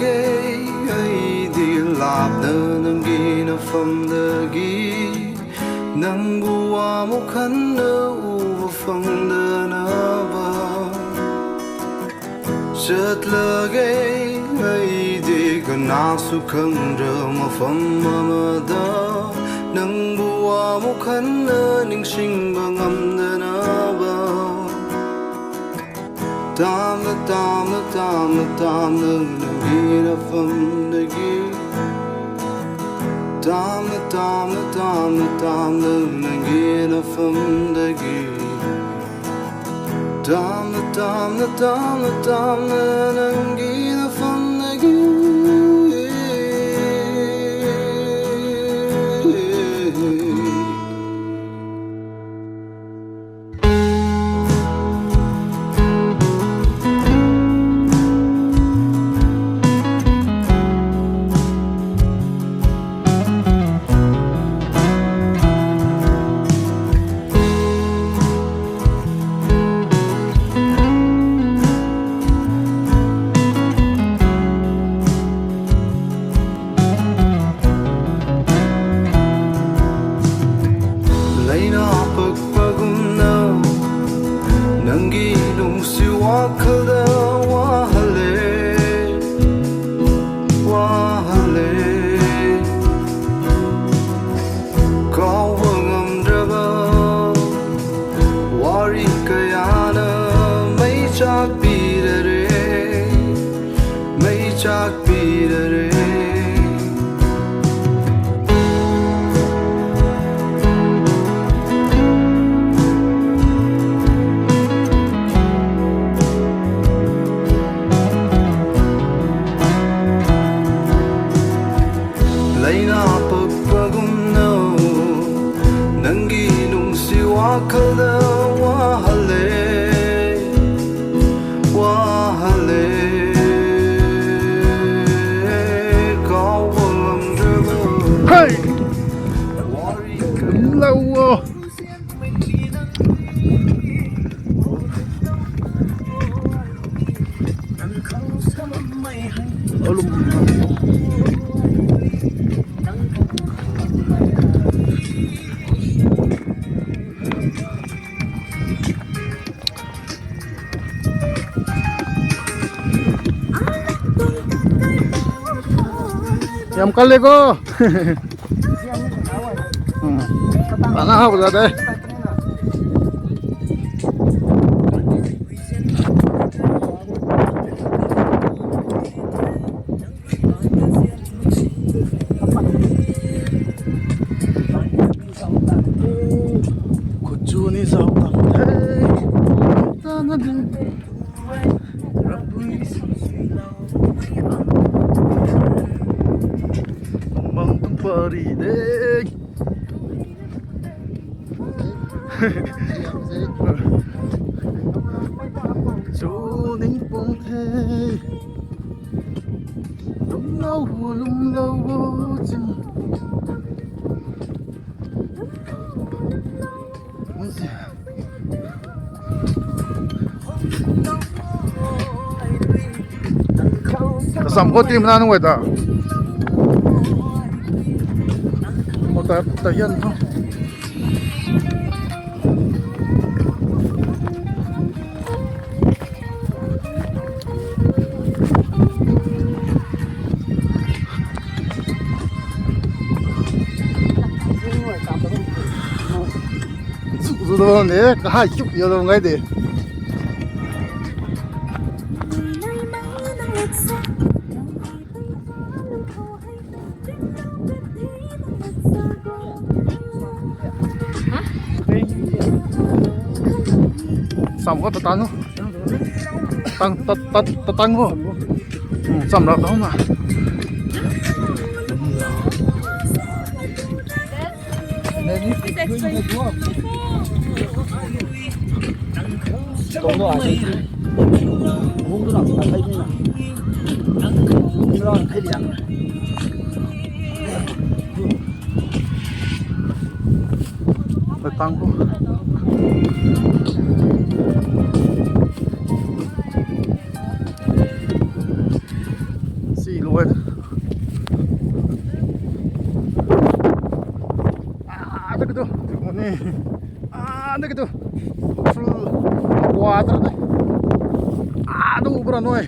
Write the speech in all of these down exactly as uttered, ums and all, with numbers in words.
Ge, ai di lapna nang gina pham dagi, nang bu amu khanna uva phang dana ba. Chat lage, ai di kana su khang ra ma pham ma ma da, nang bu amu khanna ningsing ba ngam dana ba. Tamna, tamna, tamna, tamna, nang gina pham dagi. Tamna, tamna, tamna, tamna, nang gina pham dagi. Tamna, tamna, tamna, tamna, nang gina pham dagi. Leina pak pagumna, nang gi nungsi wakhalda wahale, wahale. Kau bangam draba, wari kayana, mei chak pi dare, mei chak pi dare. Leina pak pagumna, nang gi nungsi wakhalda wahale, wahale. Kau bangam draba. Hey! Wari kayana. Lau o. Yam kal le ko. Hmm. Tana hau da de. Kuchu ni zau tam the. Tana de. Bang tum pari de. Chu ning pung the. Lum lou, lum lou, ching. Kasam ko tim na nung ta. Ko ta, ta hian tho. Zu zu dou ne, kahai chuk yo dou ngai de. Sam ko ta tang o. Tang, ta, ta, ta tang o. Hmm, sam rap tang na. Tang ko. Si Luai. Ah, tak tu. Ni. Ah, tak tu. Full water ni. Ah, tu bra noi.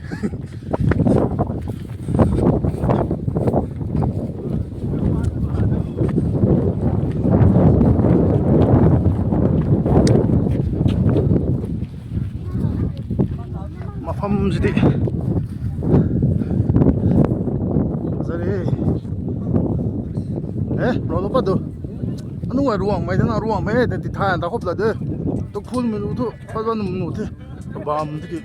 Mafam sidi. Zare. Eh, rolo pa do. Anu ai ruang mai dana ruang mai de ti than ta khop la de. Tu khul mi lu tu, pa ba num nu the. Bam tiki.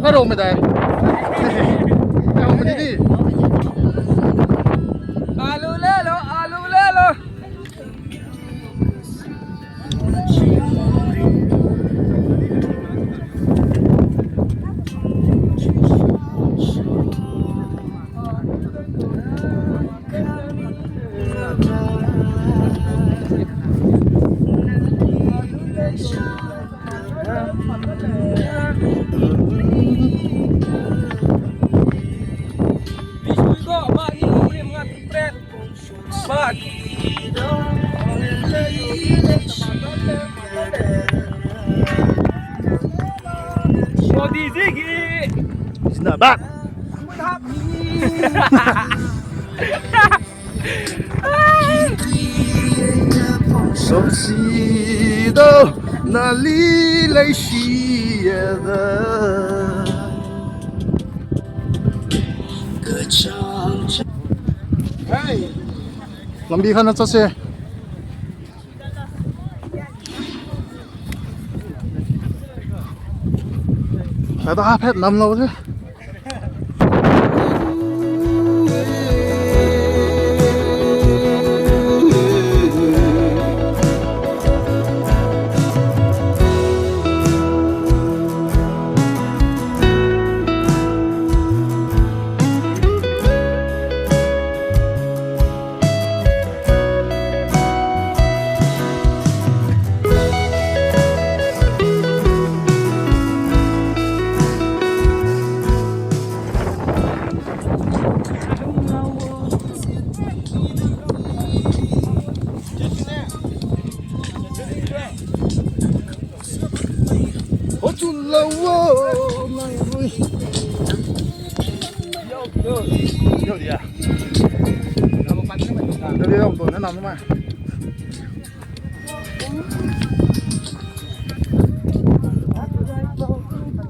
Ngaromei dai. Ngaromei di. Alu le lo, alu le lo. Sina bak. Sop si do, nali lei si e da. Lambi khat na chat se. Sa ta phet nam lo the.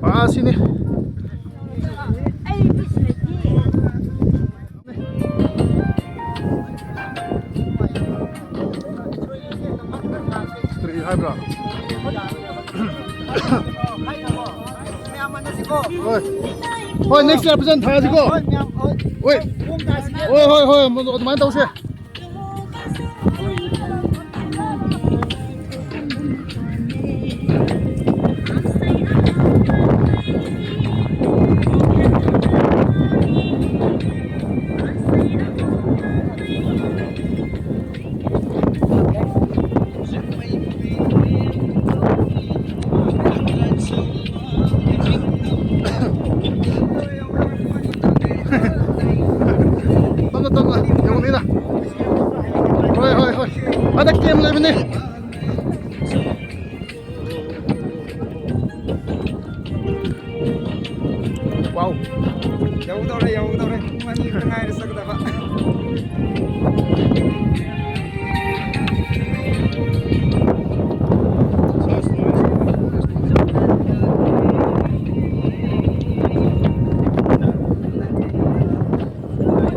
Ah, sini. Kari hai bra. Hoi. Hoi, next year present tha siko. Hoi. Hoi, hoi, hoi, admai tau se. Ada camp lei bini. Wow. Yau dau re, yau dau re. Mani ka ngai re sak da ba.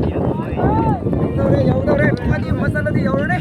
Yau dau re, yau dau re. Mani masala di yau re.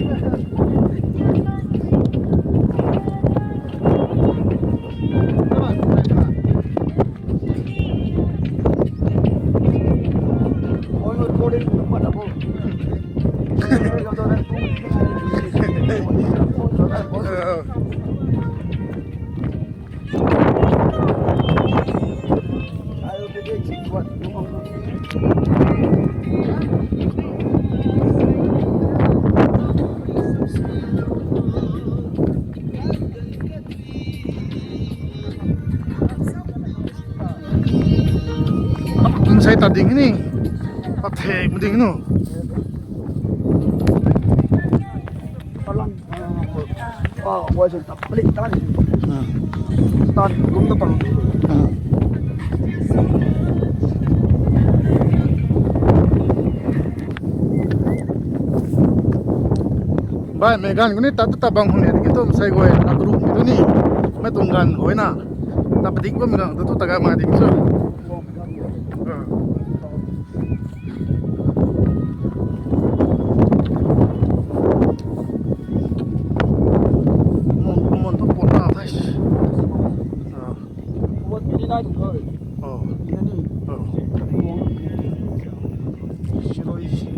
Kum sei ta ding ni. Pathek ma ding nu. Bai, mei ganv kuni ta tu ta bang hung ni, ki tu sei goi, na tu ru ki tu ni, mei tuang ganv hoi na, ta padik bammei ganv tu tu ta ga ma ding so. Mon, mon tu pon na thai. Ah. Oh. Oh. Siroi, siroi.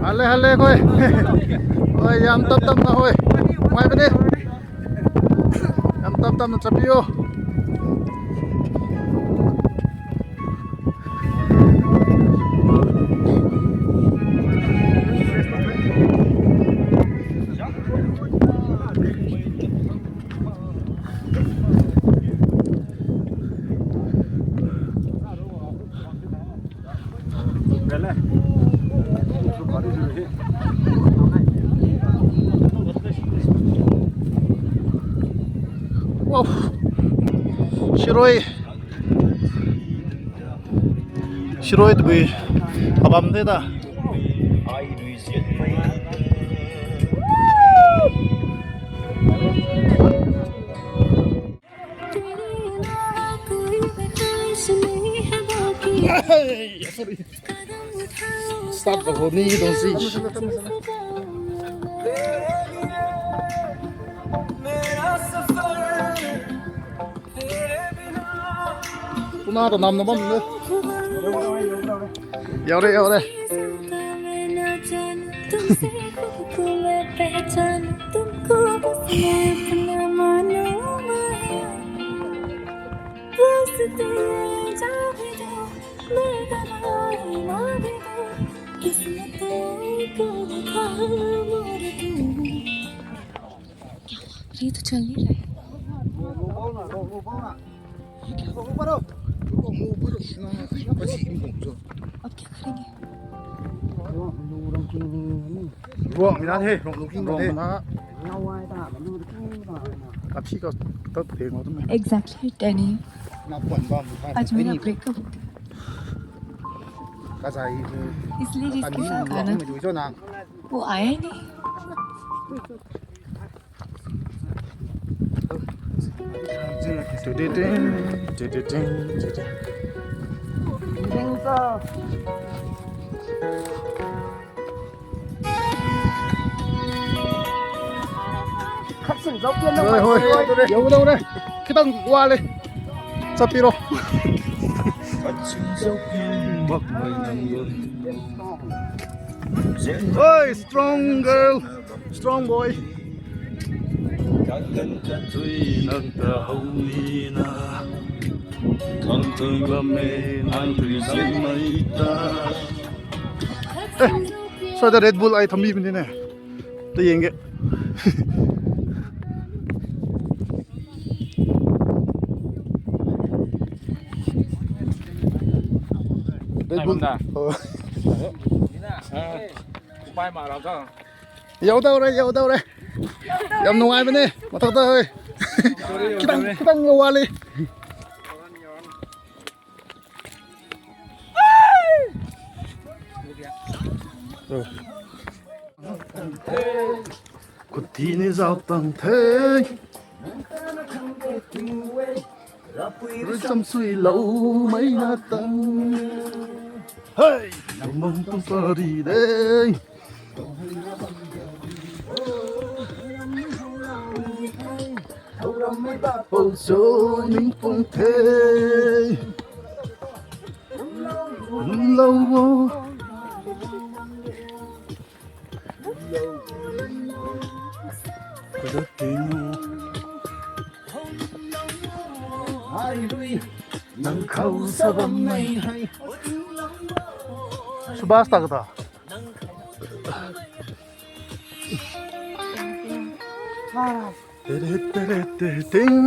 Hale, hale, khoi. Oi, yam tap tap na hoi. Mai bane. Yam tap tap na chapiyo. Wow. Siroi. Siroi tabui abam the ta. Hey, sorry. Start the whole ni don't see. Tuna ta nam na bam le. Yau re, yau re. ये तो चल नहीं रहा है। अब क्या करेंगे? Ruang mi na the, ruang lu king ruang the. Kapsi ka tat the ngau tum. Exactly, Danny. Na puan bam. आज मेरा ब्रेकअप हो गया। Ka sai. इसलिए जिसके साथ था ना, वो आया ही नहीं। Hoi, hoi. Yau dau re. Khitang wa le. Chapiro. Hoi, strong girl. Strong boy. Kagan katui nang ta hau ni na. Khang thui bam e, nang thui zan mei ta. Eh, soi da Red Bull ai thambi bini ne. Ta yeng ge. Red Bull. Ai, bunda. Oh. Ah, pai ma rau ta. Yau dau re, yau dau re. Yam nungai bini. Mathak ta hei. Khitang, khitang lo wali. Kuthi ni zau tang the. Rui cham sui lou mei na tang. Hey, mong tung pari de. Pou cho ning pung the. Lou wo. Nang khou sa bam mei hei. Subhas ta ka ta. Tere, tere, tere, ting.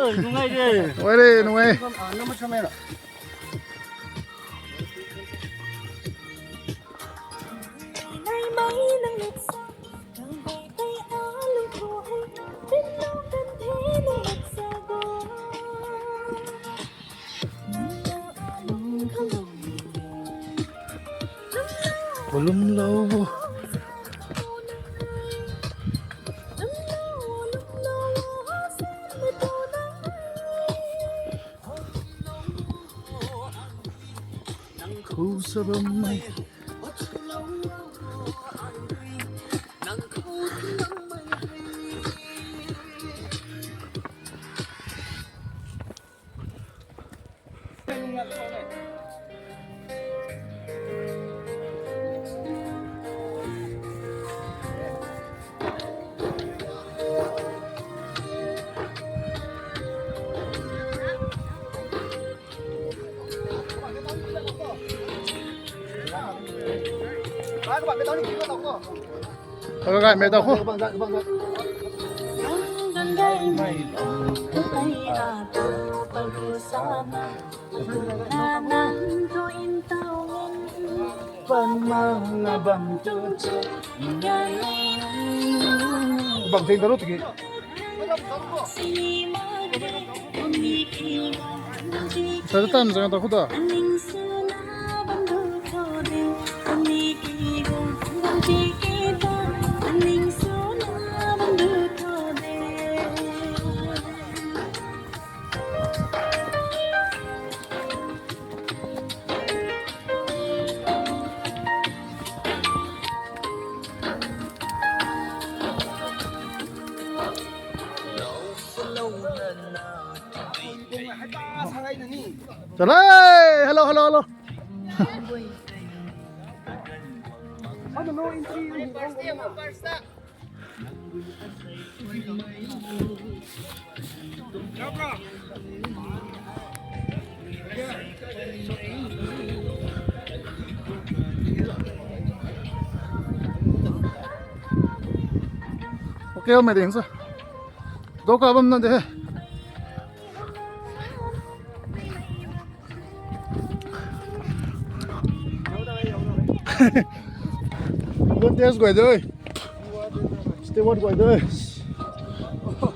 Oi, nungai de. Oi re, nungai. Volume low. Khou sa bam mei. Hello guys, mei ta khu. Bang ting ta ru tiki. Sa ta tam zang ta khu ta. Chalai, hello, hello, hello. Okay, mei ding sa. Doka bam na de. Contest guay de. Steward guay de.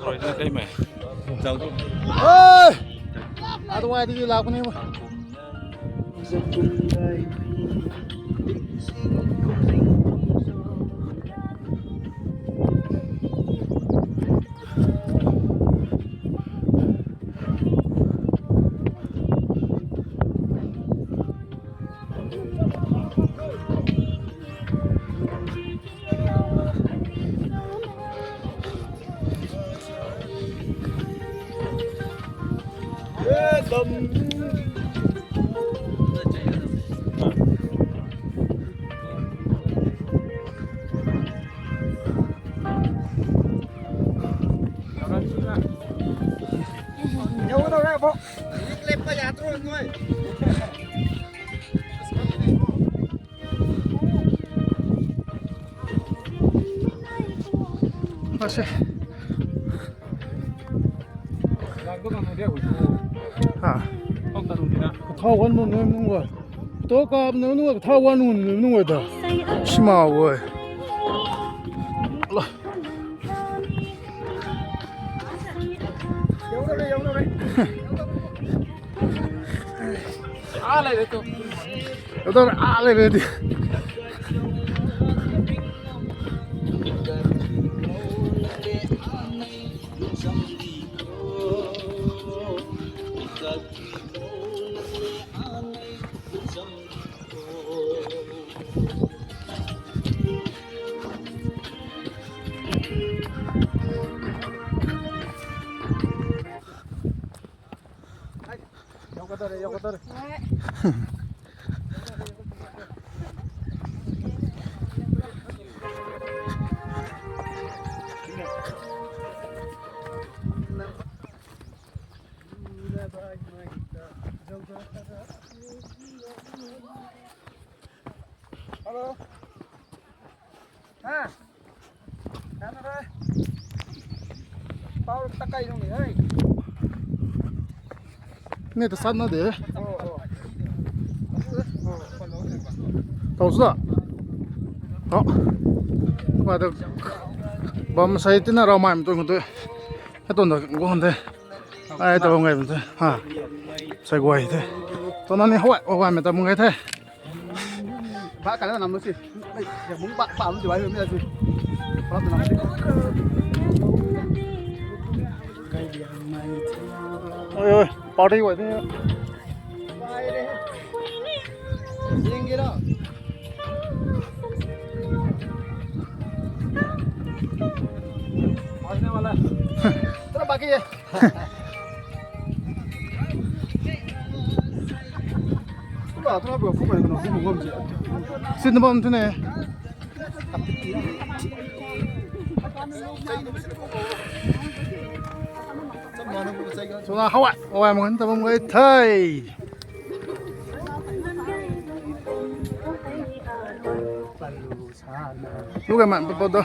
Rui na kai mei. Zau tu. Hey! Atu ai di lak ni ma. Ase. Ha. Thau wan mun nung nung wa. To ka nung nung wa, thau wan mun nung nung wa da. Sima wo. La. Aa lei re tu. Aa lei re di. Hello. Ha? Kan na re. Pau ta kai nung ni hei. Ni ta sat na de. Oh, oh. Tau sa. Tau. Ba de. Bam sai tina rau mai tu tu. Hei tuang da guang the. Ai, tau ngai bam the. Ha. Sai guay the. Tau na ni hawai, hawai mei ta mung ngai the. Ba ka na nam si. Ai, ya mung ba, ba lu si bai mi si. Ba na nam si. Oi, oi, party guay the. Bai de. Sing gila. Tara baki ye. Tara, tara bro, kum bro, kum bro, kum bro. Sin bam tu ne. Suna hawai, hawai mung ta bam gai thei. Lu kai man pa pa do.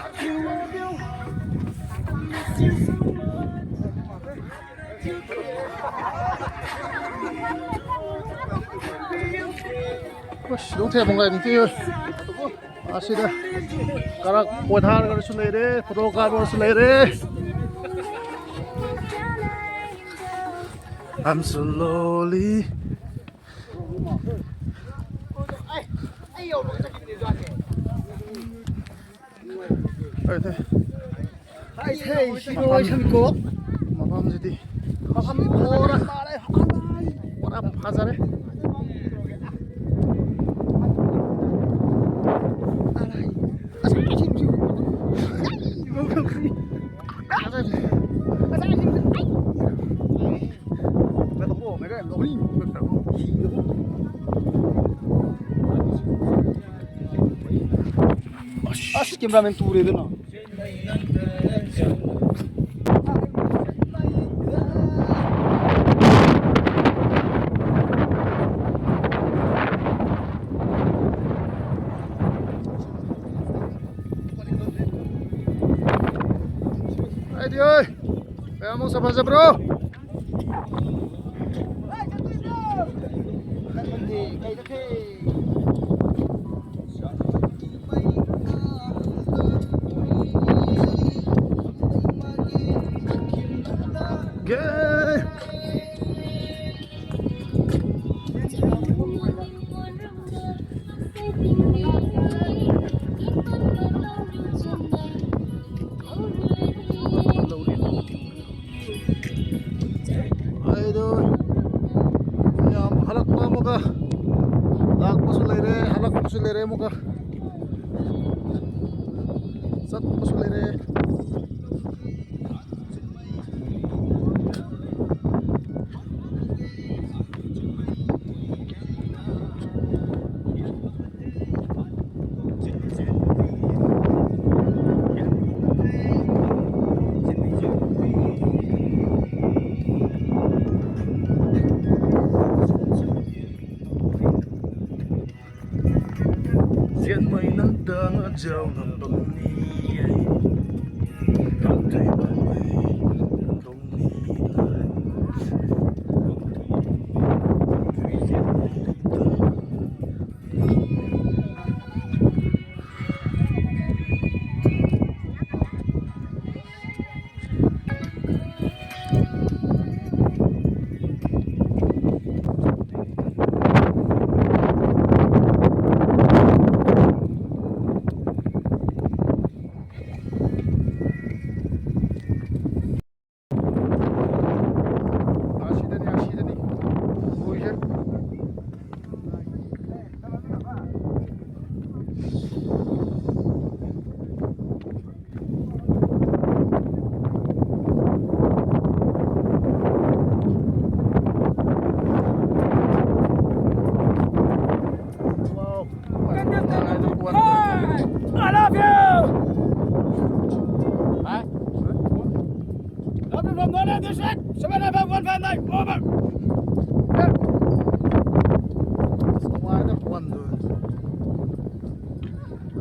Ush, lu the bam gai ni ti. Asi da. Karak poithar kar su lei re, photo kar su lei re. I'm so lonely. Ai, the. Ai, the, si lo, ai, sam ko. Mapam si di. Mapam ni pora. Pora phaza re. Ai. Asa, ai, sim, sim. Asa, sim, sim. As, cameraman tu re de na. Ai di oi. Kaya mo sa baza, bro. Ai do. Yam halak pa muka. Lak pa su lei re, halak pa su lei re muka. Sat pa su lei re. I love you. Huh? Love you from Northern District, seven F M one five nine, over.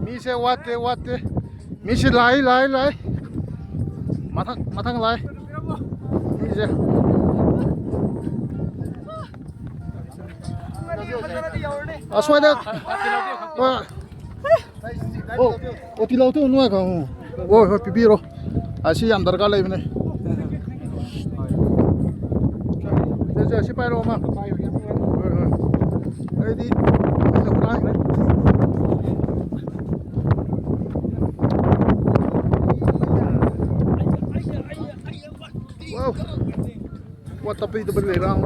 Mise watte, watte. Mise lai, lai, lai. Mathang, mathang lai. Mise. Aswai da. Oh, oh, tilou tu nuai khang. Oh, oh, pipi ro. Asi yam darkar lei bine. Jai, jai, si pai ro ma. Hoi, hoi. Ready. Wow. What a beat the round.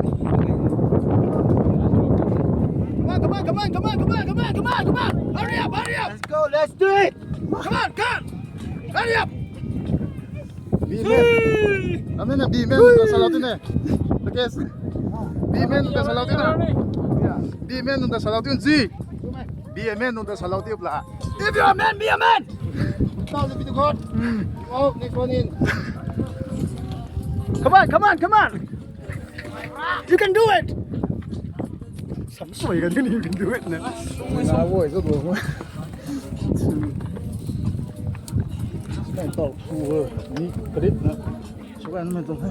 Come on, come on, come on, come on, come on, come on, come on, come on, come on. Hurry up, hurry up. Let's go, let's do it. Come on, come. Hurry up. B-man. Kami na B-man ta salou tine. Because B-man ta salou tine. B-man ta salou tine. Be a man, nunc ta salou ti pla. If you're a man, be a man. Now the video caught. Oh, next one in. Come on, come on, come on. You can do it. Sam sui kan ni, you can do it na. Na wo zo bo. Kan tau pu ni krit na. Suan me tong.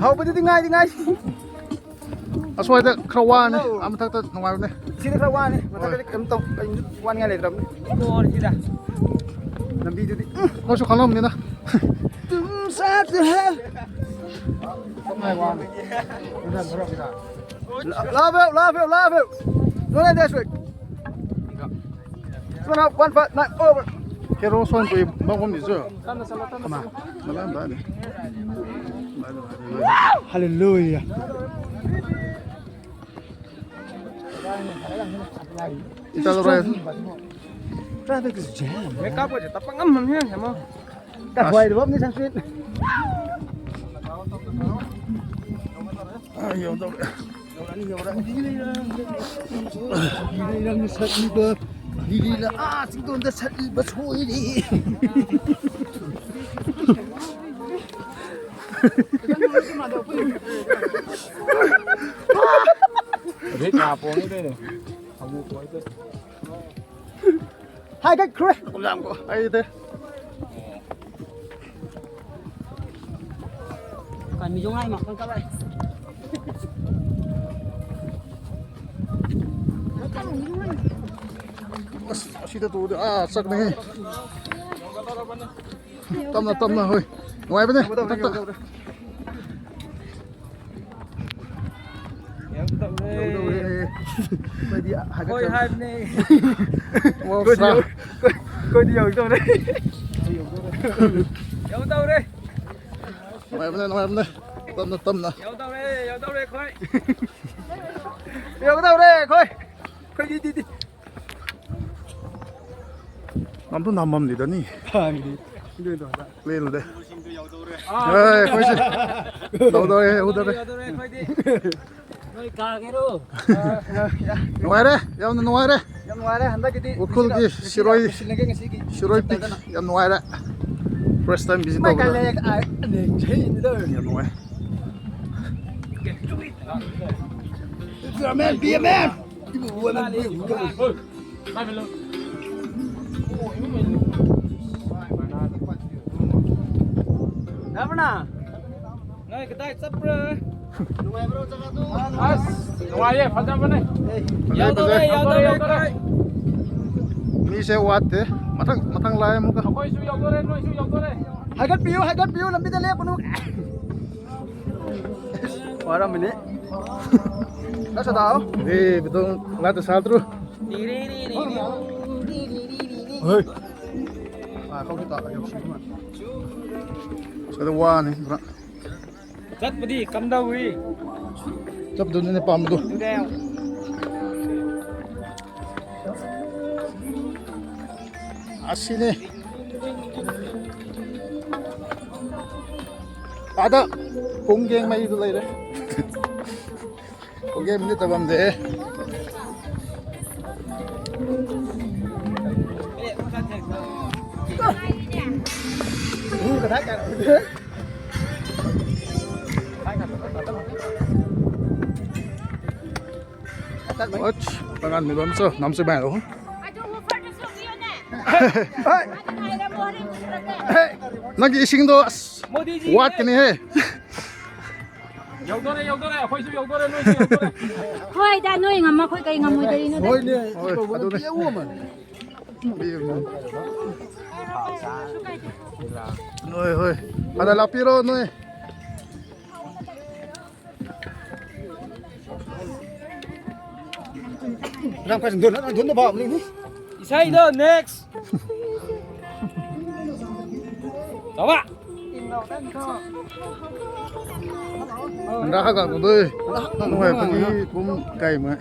Hau pa di ngai, di ngai. Aswai ta khara wan e, a mathak ta nungai ne. Si ta khara wan e, mathak ta kam tong, wan ngai le tram. Lambi tu di. Ko su khalam ni na. Tum saath hai. Ngai wan. Love you, love you, love you. No, no, that's right. One up, one fight, nine over. Kero swan pui bang kom ni zo. Kama. Malam ba ni. Hallelujah. Ita lo rai. Traffic is jam. Makeup ko tapang am ham hian mo. Ka huai de bam ni sang sin. Ah, yo to. Lila, ah, sing don da sat ba soi di. Rit na pong ni de. Hai kai kre. Kum jam ko. Ai te. Kan mi jong ai mak kan ka bai. Asi ta tu de. Ah, sak ni. Tamna, tamna hoi. Ngai bane. Tak tak. Koi hai ne. Wow, koi sa. Koi di yau tau re. Yau tau re. Ngai bane, ngai bane. Tamna, tamna. Yau tau re, yau tau re koi. Yau tau re koi. Koi di di di. Nam tu nam mam di da ni. Play lo de. Hey, koi se. Lo da e, u da e. Nungai re, yamna nungai re. Yam nungai re, handa kiti. Ukhrul ki Shirui, Shirui Peak, yam nungai re. First time visit tau. Yam nungai. You're a man, be a man. Nai kadai chapra. As, nuai ye, fajam bane. Yau dou le, yau dou le. Mi se wat the. Mathang, mathang lai muka. Koi su yau dou le, noi su yau dou le. Haigat piu, haigat piu, lambi da le punu. Wara mini. Nasa dao. Hey, betul. Lata sal tru. Hey. Ah, kau kita ayam sih man. Sada wani, bra. Chat padi kam da hui. Chap dun ne pam du. Asi ne. Ada kung geng mai du lai re. Kung geng ni tabam de. Watch, pangan mi bam so, nam se bai lo. Hey. Hey. Nagi ising do. What can he? Yau dou le, yau dou le, akhoi su yau dou le, noi su yau dou le. Hoi da, noi ngam ma khoi kai ngam mui da ri no da. Hoi ne, hoi, adu ne. Noi, hoi. Ada la piro noi. Ram kai dun, dun da ba ni. Isai do next. Tawa. Nda ha ga ko doi. Nung hai puni kum kai ma.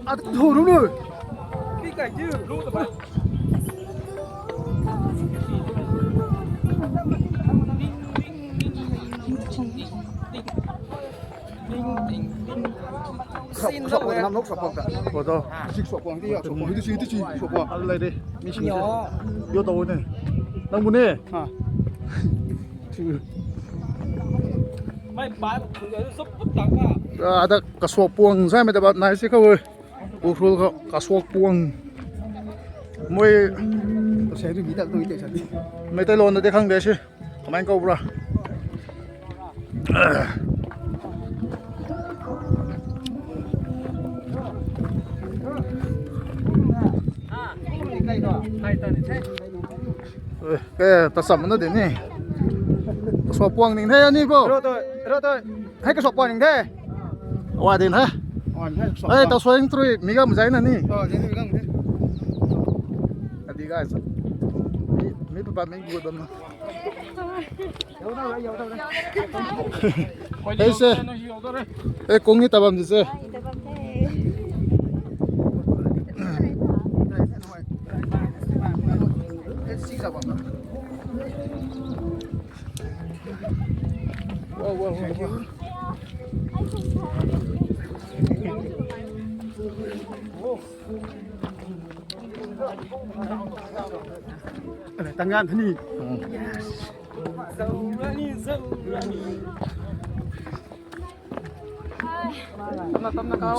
At thu ru ru. Ki kai ji ru ta ba. Ding ding ding. Sop, sop, nam lok sop, sop. Ko to. Sik sop, ti ya sop, ti si, ti si, sop. Al lai de. Mi si. Yo to ne. Nang bu ne. Ha. Mai bai, sop put tak ba. Ada kasuak puang zai mai ta ba nai si ka oi. Ukhrul ka, kasuak puang. Moi. Ko sai ri mi tak tu ite sa di. Mei tai lon de khang de si. Kamang kou bra. Eh, ke ta sam na de ni. Kasuak puang ning the ani bo. Ro to, ro to. Hei kasuak puang ning the. Wa din ha. Wan hai kasuak. Hei ta suang trui mi gam zai na ni. Oh, zai mi gam the. Adi guys. Mi, mi pa mi gu dam na. Hei se. Hei kung ni tabam di se. Wow, wow, wow, wow. Tangan ni.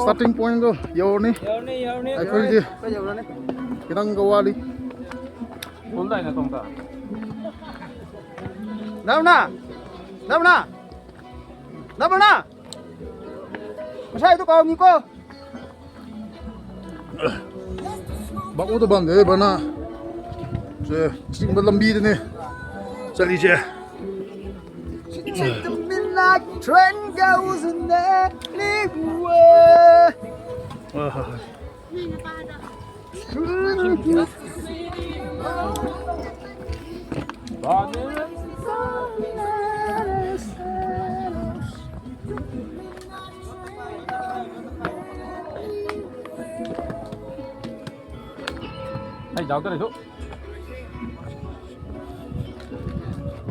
Starting point tu, yau ni. Yau ni, yau ni. Ai, koi di. Kitang kawali. Full dai na tong ta. Nam na. Nam na. Nam na. Masai tu kau ni ko. Bak o to bam de bana. Se, ching ba lambi de ne. Chali je. Train goes in the way. Ah. Hei, zauc ta rei thu.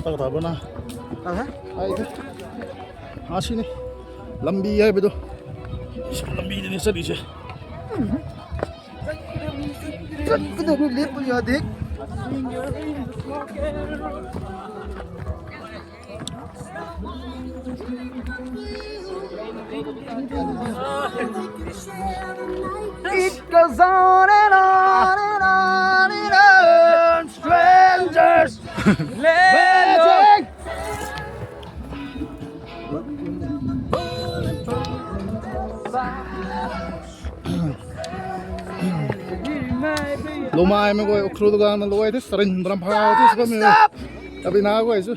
Tak ta bana. Aha. Ai thu. Ah, si ni. Lambi hai be tu. Lambi ni sa di se. Chat pe tu ni lip ya dik. It goes on and on and on and on, strangers. Magic. Lumei mei guay, Ukhrul gang na luai the, sarin ram pha the, sa mi. Abina guay su.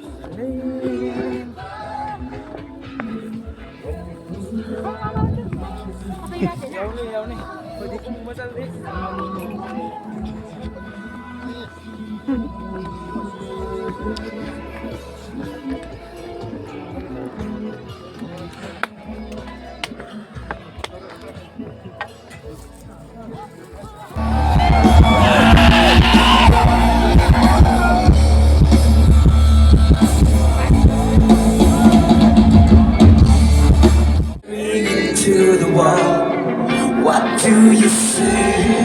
Into the world, what do you see?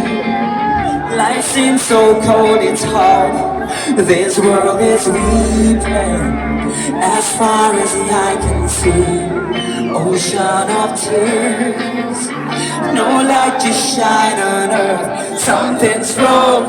Life seems so cold, it's hard. This world is weeping. As far as the eye can see, ocean of tears. No light to shine on earth. Something's wrong.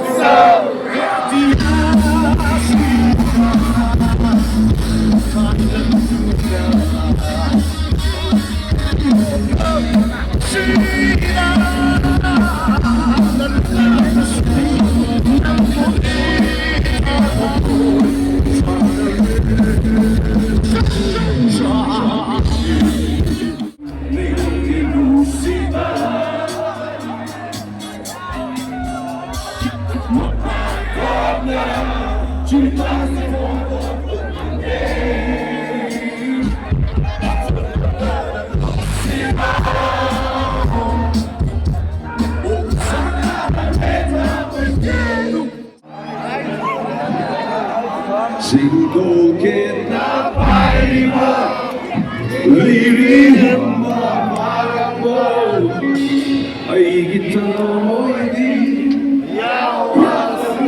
Singko ke na pai ba, liri hemba marang bo, ai gita moi di, yaw ra se.